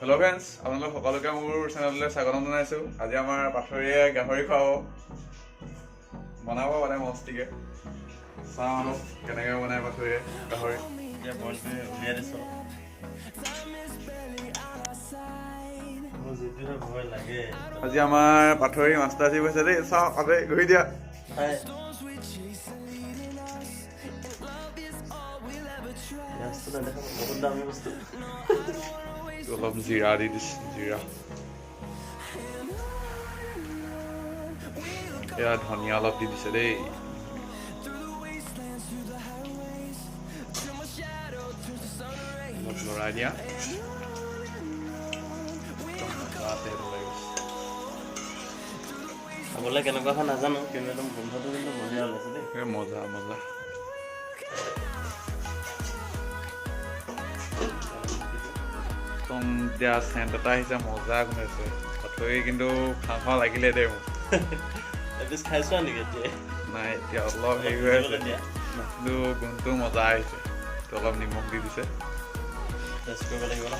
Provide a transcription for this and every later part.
Hello' friends, আপোনালোক সকলোকে মোৰ চেনেললৈ স্বাগতম জনাইছোঁ। আজি আমাৰ পাথৰীয়ে গাহৰি খুৱাব, বনাব মানে মস্তিকে। চাওঁ অলপ কেনেকৈ বনায় পাথৰীয়ে গাহৰি। এতিয়া বইল কৰি উলিয়াই দিছোঁ। মোৰ যিটোহে ভয় লাগে। আজি আমাৰ পাথৰী মাষ্টাৰ চিফ হৈছে দেই। চাওঁ, তাতে ঘূৰি দিয়া। হাই। পিঁয়াজটো নেদেখাব, বহুত দামী বস্তু। অলপ জিৰা দি দিছোঁ, জিৰা, এয়া ধনিয়া অলপ দি দিছে দেই। অলপ লৰাই দিয়া। একদম মজা তেল ওলাই গৈছে। খাবলৈ কেনেকুৱা হয় নাজানো, কিন্তু একদম গোন্ধটো কিন্তু বঢ়িয়া ওলাইছে দেই। এ মজা মজা। একদম এতিয়া চেণ্ট এটা আহিছে, মজা গোন্ধাইছে। পাথৰি কিন্তু খাওঁ খাওঁ লাগিলে দেই মোক। এপিচ খাইছোৱা নেকি এতিয়া? নাই, এতিয়া অলপ হেৰি হৈ আছে। দিয়া। কিন্তু গোন্ধটো মজা আহিছে। এইটো অলপ নিমখ দি দিছে। টেষ্ট কৰিব লাগিব ন।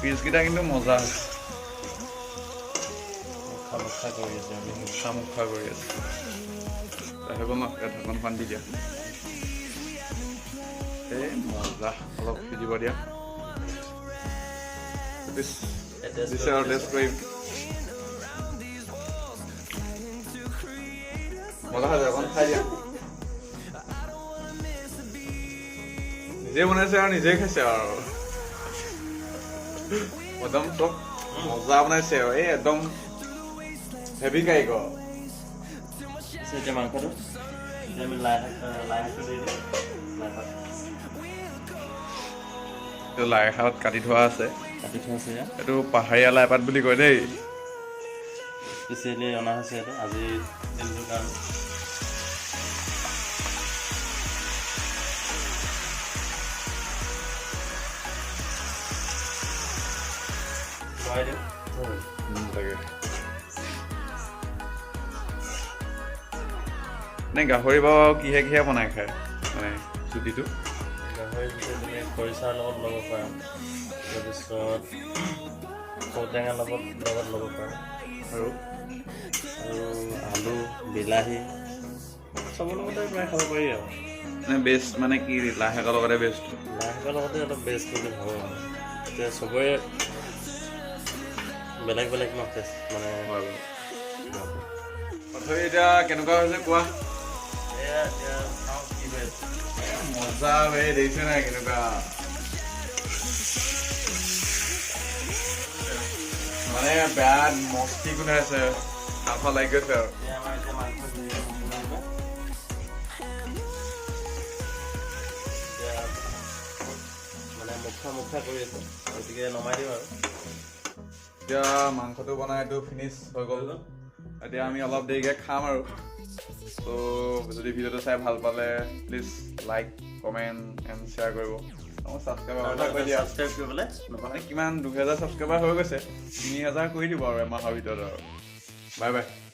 পিচকেইটা কিন্তু মজা হৈছে। মুখা মুখা কৰি আছে আমি। মুখা মুখা কৰি আছে। হৈ গ'ল ন? এতিয়া ঢাকনখন দি দিয়া। এই মজা, অলপ সিজিব দিয়া। পিচ দিছে আৰু টেষ্ট কৰিম। মজা হৈছে, অকণ খাই দিয়া। নিজে বনাইছে আৰু নিজে খাইছে আৰু একদম চব মজা বনাইছে আৰু এই একদম হেভি কাৰিকৰ। পিছে এতিয়া মাংসটো, এতিয়া আমি লাই শাক, লাই শাকটো দি দিম, লাই শাক। এইটো লাই শাকত কাটি থোৱা আছে। কাটি থোৱা আছে এয়া। এইটো পাহাৰীয়া লাই পাত বুলি কয় দেই। স্পেচিয়েলি অনা হৈছে এইটো আজিৰ দিনটোৰ কাৰণে। লৰাই দিম। তাকে নে গাহৰি বাৰু কিহে কিহে বনাই খায়, মানে জুতিটো? গাহৰি জুতি তুমি খৰিচাৰ লগত ল'ব পাৰা, তাৰপিছত ঔটেঙাৰ লগত ল'ব পাৰা। আৰু? আৰু আলু, বিলাহী, চবৰ লগতে প্ৰায় খাব পাৰি আৰু। মানে বেষ্ট মানে কি, লাই শাকৰ লগতে বেষ্ট? লাই শাকৰ লগতে অলপ বেষ্ট বুলি ভাবোঁ। মানে এতিয়া চবৰে বেলেগ বেলেগ ন টেষ্ট মানে। হয় বাৰু। পাথৰি, এতিয়া কেনেকুৱা হৈছে কোৱা। এয়া এতিয়া চাওঁ কি হৈ আছে। মজা, এই দেখিছে নাই কেনেকুৱা, মানে বেয়া মস্তি গোন্ধাইছে, খাওঁ লাগি গৈছে আৰু। এতিয়া আমাৰ এতিয়া মাংস ধুনীয়াকৈ সম্পূৰ্ণ হৈছে। এতিয়া মানে মুখা মুখা কৰি আছে, গতিকে নমাই দিওঁ আৰু। এতিয়া মাংসটো বনাই এইটো ফিনিছ হৈ গ'ল। এতিয়া আমি অলপ দেৰিকৈ খাম আৰু। ত' যদি ভিডিঅ'টো চাই ভাল পালে please like, comment and share কৰিব। ছাবস্ক্ৰাইবাৰ কথা কৈ দিয়া। ছাবস্ক্ৰাইব কৰিবলৈ মানে কিমান, 2000 ছাবস্ক্ৰাইবাৰ হৈ গৈছে, 3000 কৰি দিব আৰু এমাহৰ ভিতৰত আৰু। Bye bye.